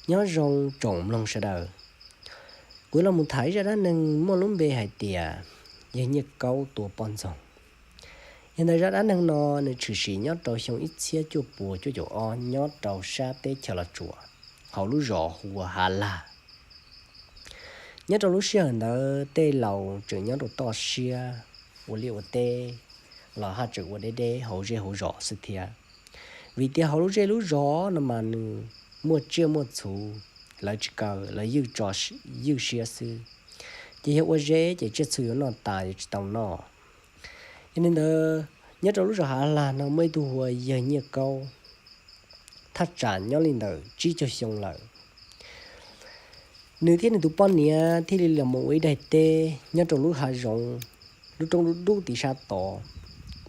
Nyob zoo tsoom mloog sawv daws, kuv los mus tham ib zaj dab neeg muaj lub npe hais tias yawg Nyiaj Kaub tua poj ntxoog. Yog ntawm zaj dab neeg no, nws tshwm sim nyob rau xyoo ib txhiab cuaj puas cuaj caum ob nyob rau sab teb chaws Los Tsuas, hauv lub zos hu ua Hav Lag. Nyob rau lub sij hawm ntawd tej laus tseem nyob rau toj siab, ua liaj ua teb los haj tseem ua deb deb hauv zej hauv zos xwb thiab. Vim tias hauv lub zej lub zos no mas nws muaj tsiaj muaj txhu, lawv tsis kaw, lawv ywj tso, ywj siab xwb. Ces yog ua zeb ces tsiaj txhu yuav noj tas yuav tsis tau noj. Yog li ntawd, nyob rau lub zos Hav Lag no muaj ib tug hu ua yawg Nyiaj Kaub, thaj tsam nyob li ntawm tsib caug xyoo lawm. Nws thiab nws tus poj niam thiaj li los mus ua ib daim teb nyob rau lub hav zoov, lub roob dub dub tim sab tod,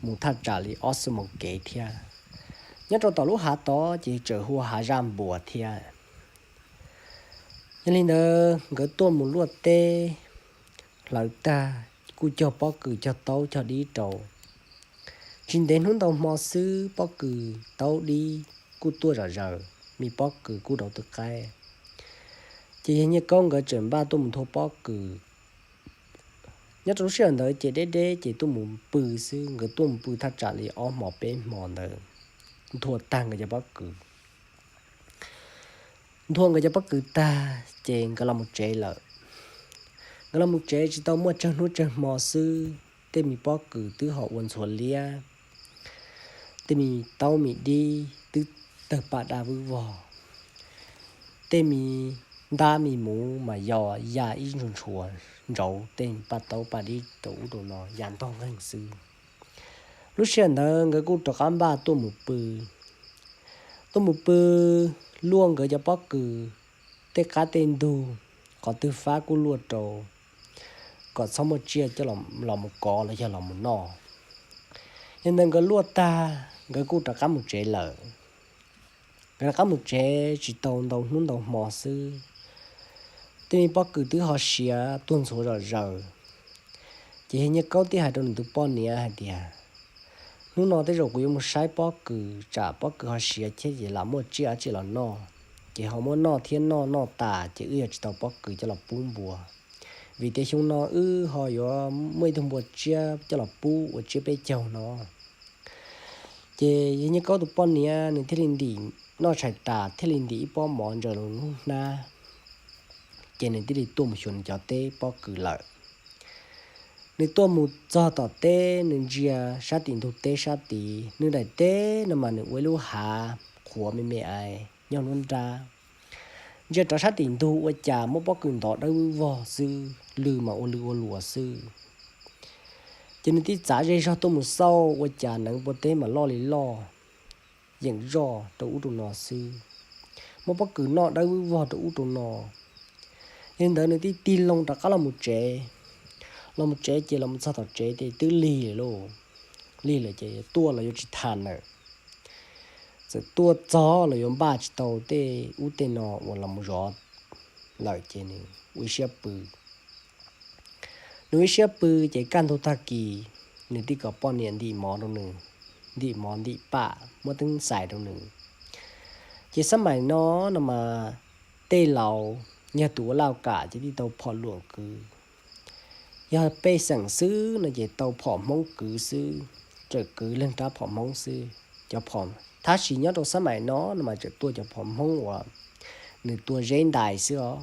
mus thaj tsam li ob xuab moos kev thiab. Nyob rau tom lub hav tod ces tseem hu ua Hav Zaj Npuas thiab. Yog li ntawd nkawd tuaj mus luaj teb hlawv tag, kuj cog pob kws cog taub cog dib rau. Tsis ntev hnub ntau hmo xwb pob kws taub dib kuj tuaj zom zaws, me pob kws kuj rau twb qaib. Ces yawg Nyiaj Kaub nkawd tseem npaj tuaj mus nthua pob kws. Nyob rau lub sij hawm ntawd ces deb deb ces tuaj mus pw xwb, nkawd tuaj mus pw thaj tsam li ob hmo peb hmo ntawd, nthua tag nkawd cov pob kws. Nthua nkawd cov pob kws tag ces nkawd los mus tsev lawm. Nkawd los mus tsev tsis tau muaj tsawg hnub tsawg hmo xwb, tej me pob kws twb ho ua ntxhuav liab, tej me taub me dib twb tawg paj daj vwb vog, tej me ntab me muv mas yog ya ib ntshua ntshua ntsauv tej paj taub paj dib rau ub rau no ya ntog nqeeg xwb. Lub sij hawm ntawd nkawd kuj rov qab npaj tuaj mus pw. Tuaj mus pw, luaj nkawd cov pob kws, tej qab tej ntug, qhov twg fab kuj luaj rau, kom txhob muaj tsiaj coj los mus kov los yog los mus noj. Yog ntawd nkawd luaj tag nkawd kuj rov qab mus tsev lawm. Nkawd rov qab mus tsev tsis tau ntau hnub ntau hmo xwb, tej me pob kws twb ho siav tuag ntxhuav zom zaws. Ces yawg Nyiaj Kaub thiaj hais rau nws tus poj niam hais tias, hnub no tej zaum kuv yuav mus saib pob kws, tsam pob kws ho siav thiab ces lam muaj tsiaj dab tsi los noj, ces ho muab noj thiab noj noj tas ces wb yuav tsis tau pob kws coj los pub npua, vim tias xyoo no wb ho yuav muaj ib tug npua tsiab coj los pub ua tsiab peb caug no. Ces yawg Nyiaj Kaub tus poj niam nws thiaj li ntim, noj tshais tas thiaj li ntim ib pob mov ntsaws lub hnab, ces nws thiaj li tuaj mus xyuas nws cov teb pob kws lawm. Nws tuaj mus txog tom teb, nws ntsia sab tim ntug teb sab tid, nws daim teb no mas nws ua ib lub hav qhuav me me ais nyob nruab nrab. Ntsia rov sab tim ntug ua cas muaj pob kws ntov dawb vog xwb, lws mas ua lws ua luas xwb. Ces nws thiaj txav zej zog tuaj mus xauj ua cas neev npua teb mas loj li loj, yeem zoj rau ub rau no xwb, muaj pob kws noj dawb vog rau ub rau no. Yog li ntawd nws thiaj tig loo rov qab los mus tsev. Los mus tsev ces los mus txog tom tsev ces twb lig lawm lauj. Lig lawm ces tuaj los yuav tsis tas lawm. Txawm tuaj txog los yuav npaj tsis tau tej ub tej no uas los mus zov lawm ces nws ua ib siab pw. Nws ua ib siab pw ces kaj ntug tag kis, nws thiaj kom poj niam ntim mov rau nws, ntim mov ntim pam muab teeb xais rau nws. Ces xab maim no no mas tej laus yog tus ua laj kam ces thiaj tau phom luam kwv. Yog pej xeem xwb no ces tau phom Hmoob kwv xwb, txawm kwv leej rab phom Hmoob xwb. Cov phom, tab sis nyob rau xab maim no no mas tseem tuaj cov phom Hmoob uas nws tua zeb ntais xwb os.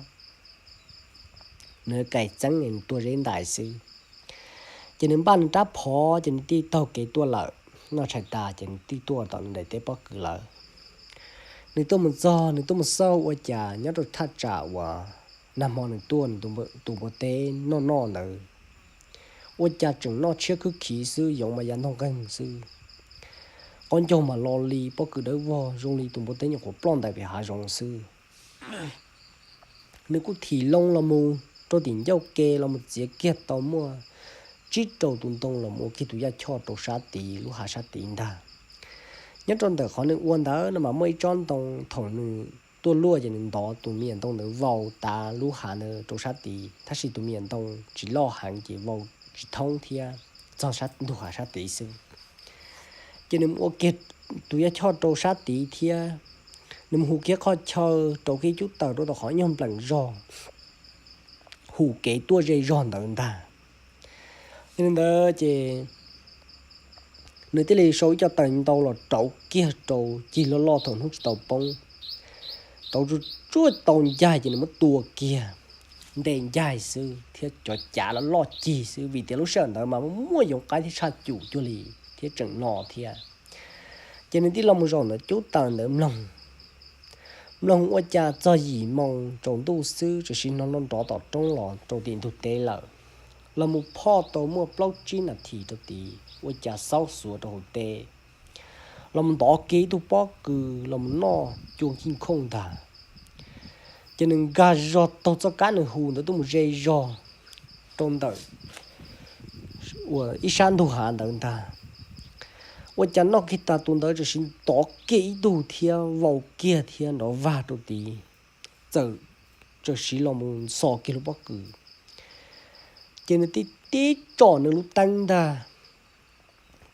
Nws kaim txeeb nws tua zeb ntais xwb. Ces nws npaj nws rab phom ces nws thiaj taug kev tuaj lawm. Noj tshais tas ces nws thiaj tuaj tom nws daim teb pob kws lawm. Nws tuaj mus txog, nws tuaj mus xauj ua cas nyob rau thaj tsam uas nag hmo nws tuaj nws tus npua teb noj noj ntawd, ua cas tseem noj tshiab khwb khiv xwb, yoov mas ya ntog nqeeg xwb. Qaub ncaug mas lo li pob kws dawb vog zoo li tus npua teb nyuam qhuav ploj ntais pem hav zoov xwb. Nws kuj thim loo los mus rau tim ncauj ke los mus txiav kiag tau muaj tsib rau tus ntoo los mus ua kiag tus yaj choj rau sab tid lub hav sab tid ntag. Nyob rau ntawm qhov nws ua ntawd no mas muaj ib tsob ntoo, thaum nws tuaj luaj ces nws ntov tus me nyuam ntoo ntawd vau tav lub hav ntawd rau sab tid, tab sis tus me nyuam ntoo tsis loj heev ces vau tsis thoob thiab, txog ntug hav sab tid xwb. Ces nws mus ua kiag tus yaj choj rau sab tid thiab, Nws mus hu kiag qhov chaw rau kiag cub taws rau tom qhov nyuag npleem zog, hu kev tuaj ze zog ntawd ntag. Yog li ntawd ces nws thiaj li sau ib co taws ntau los rauv kiag rau cig loj loj thaum hnub tsis tau poob, rauv tsuj tsuaj tau ncaig ces nws muab tua kiag nte ncaig xwb thiab cov cav los loj cig xwb, vim tias lub sij hawm ntawd mas muaj yoov qaib thiab tshaj cum cuag li thiab tseem no thiab. Ces nws thiaj los mus zaum ntawm cub taws ntawd mloog. Mloog ua cas txog yim moo tsaus ntuj xwb, tam sim no nrov nrov tom roob los rau tim ntug teb lawm. Los mus phoj tau muaj plaub tsib nas this rau tid, ua cas xaub xuav rau hauv teb, los mus ntov kiag ib tug pob kws los mus noj cua nkij nkhooj ntag. Ces nws nkag zog taug txoj kab nws hu ntawd tuaj mus ze zog rau ntawm uas ib sab ntug hav ntawd ntag. Ua cas noj kiag tas tus ntawd tam sim ntov kiag ib tug thiab vau kiag thiab nrov vag rau tid, txawm tam sim los mus xo kiag lub pob kws. Ces nws tib tib tsom nws lub teeb ntag,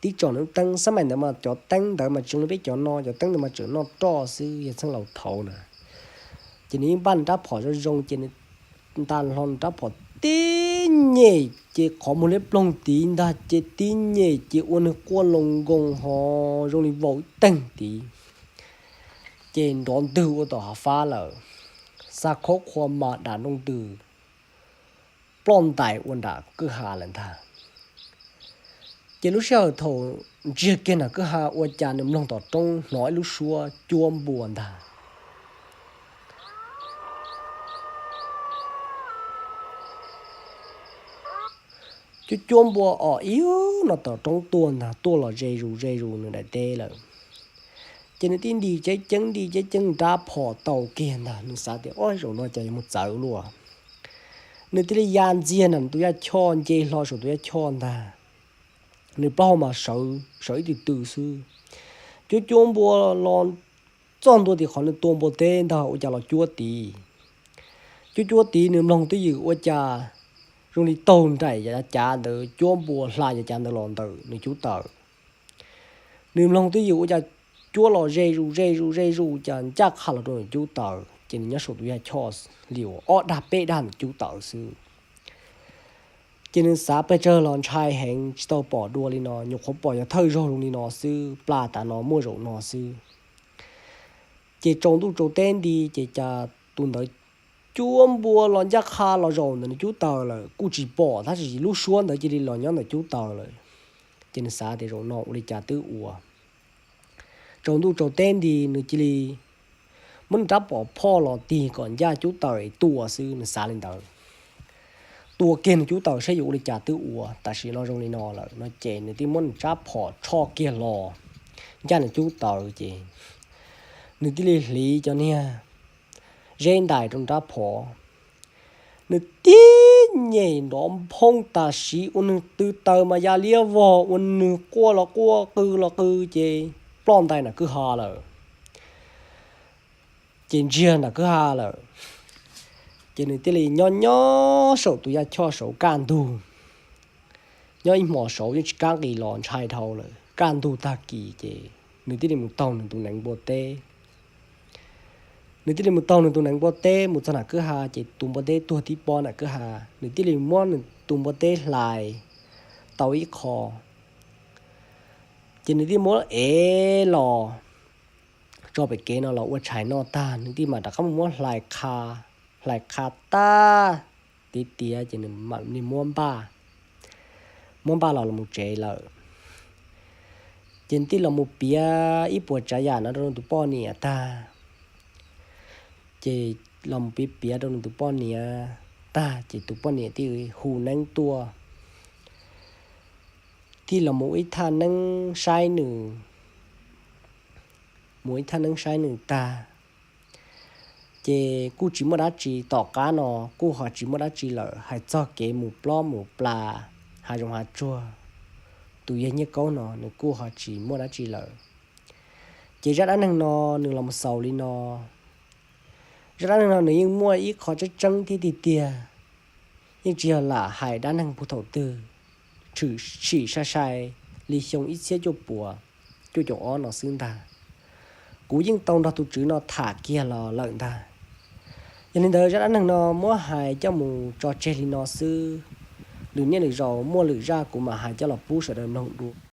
tib tsom nws lub teeb. Xab maim ntawd mas cov teeb ntawd mas tsis zoo li peb cov no, cov teeb ntawd mas tseem noj roj xwb, yog txheej laus thaud na. Ces nws yeej npaj nws rab phom zoo zoo, ces nws nta hlo nws rab phom tib nyem ces qhov muag liab ploog tid ntag, ces tib nyem ces ua nws quaj loo nkoos ho zoo li vau ib teeg tid. Ces nrov ntwg ua tom hav fab lawm, xa khab qhua mas dam nroo ntws ploj ntais ua nram kwj ha lawm ntag. Ces lub sij hawm thaum ntsiag kiag nram kwj ha ua cas nws mloog tom roob hnov ib lub suab cuab npua ntag. Cuab cuab npua os, ib no tom roob tuaj ntag, tuaj los ze zus ze zus nws daim teb lawm. Ces nws tib nti ceeb ceeb nti ceeb ceeb rab phom tau kiag ntag, nws xav tias, ob, zaum no cas yuav mus txawv luaj. Nws thiaj li ya ntxiag nram tus yaj choj, nce hlo saum tus yaj choj ntag. Nws plaub hau mas sawv sawv ib tw tw xwb. Cuab cuab npua los txog ntua tim qhov nws tua npua teb ntag, ua cas los cuab tid. Cuab cuab tid nws mloog twj ywm ua cas zoo li taug nraim yav cav ntawd, cuab npua hla yav cav ntawd los ntawm nws cub taws. Nws mloog twj ywm ua cas cuab los ze zus ze zus ze zus, cas ncaj qha los rau nws cub taws, ces nws nyob saum tus yaj choj li uas ob dag peb dag nws cub taws xwb. Ces nws xav pes tsawg los ntshai heev, tsis tau pom dua li no, nyuam qhuav pom yog thawj zaug zoo li no xwb, pla tas no muaj zaum no xwb. Ces tsaus ntuj tsaus teb nti, ces cas tus ntawd cuab npua los ncaj qha los zaum ntawm nws cub taws lawm, kuj tsis pom tab sis lub suab ntawd cia li los nyob ntawm cub taws lawm. Ces nws xav tias zaum no ua li cas twb ua. Tsaus ntuj tsaus teb nti nws cia li muab nws rab phom phoj los tig kom ncaj cub taws tua xwb, nws xav li ntawd. Tua kiag nws cub taws saib yuav ua li cas twb ua, tam sim no zoo li no lawm no ces nws thiaj muab nws rab phom tshoj kiag los ncaj nws cub taws ces nws thiaj li hliv cov niag zeb ntais rau nws rab phom. Nws tib nyem nrov nphoob tam sim ua nws tw taws mas ya liab vog, ua nws quaj los quaj qw los qw ces ploj ntais nram kwj ha lawm. Ces ntsiag nram kwj ha lawm, ces nws thiaj li nyob nyob saum tus yaj choj saud kaj ntug. Nyob ib hmos saud yeej tsis kam nqis los, ntshai dhau lawm. Kaj ntug tag kis ces nws thiaj li mus taug nws tus neev npua teb. Nws thiaj li mus taug nws tus neev npua teb mus txog nram kwj ha ces tus npua teb tuag tib pob nram kwj ha. Nws thiaj li muab nws tus npua teb hlais tau ib qho, ces nws thiaj muab ev los tso pem kev no los ua tshais noj tag, nws thiaj mam rov qab mus muab hlais qha, hlais qha tag tiav tiav ces nws mam li muab npaj, muab npaj los los mus tsev lawm. Ces nws thiaj los mus piav ib puas tsav yam no rau nws tus poj niam tag. Ces los mus piav piav rau nws tus poj niam tag ces tus poj niam thiaj hu neeb tuaj, thiaj los mus ib thaj neeb saib nws, mus ib thaj neeb saib nws tag. Ces kuj tsis muaj dab tsi, tom qab no kuj ho tsis muaj dab tsi lawm, hais txog kev mus plob mus plas hav zoov hav tsuag, tus yawg Nyiaj Kaub no nws kuj ho tsis muaj dab tsi lawm. Ces zaj dab neeg no nws los mus xaus li no. Zaj dab neeg no nws yeej muaj ib qho tseeb tseeb thiab tiag tiag, yeej tsis yog lam hais dab neeg puag thaum twg, tshwm sim sai sai li xyoo ib txhiab cuaj puas cuaj caum ob no xwb ntag. kuv yeej tau nrog tus tswv no tham kiag los lawm ntag. Yog li ntawd zaj dab neeg no muab hais coj mus tso tseg li no xwb. Lwm niaj lwm zaus muaj lwm zaj kuv mam hais coj los pub sawv daws mloog dua.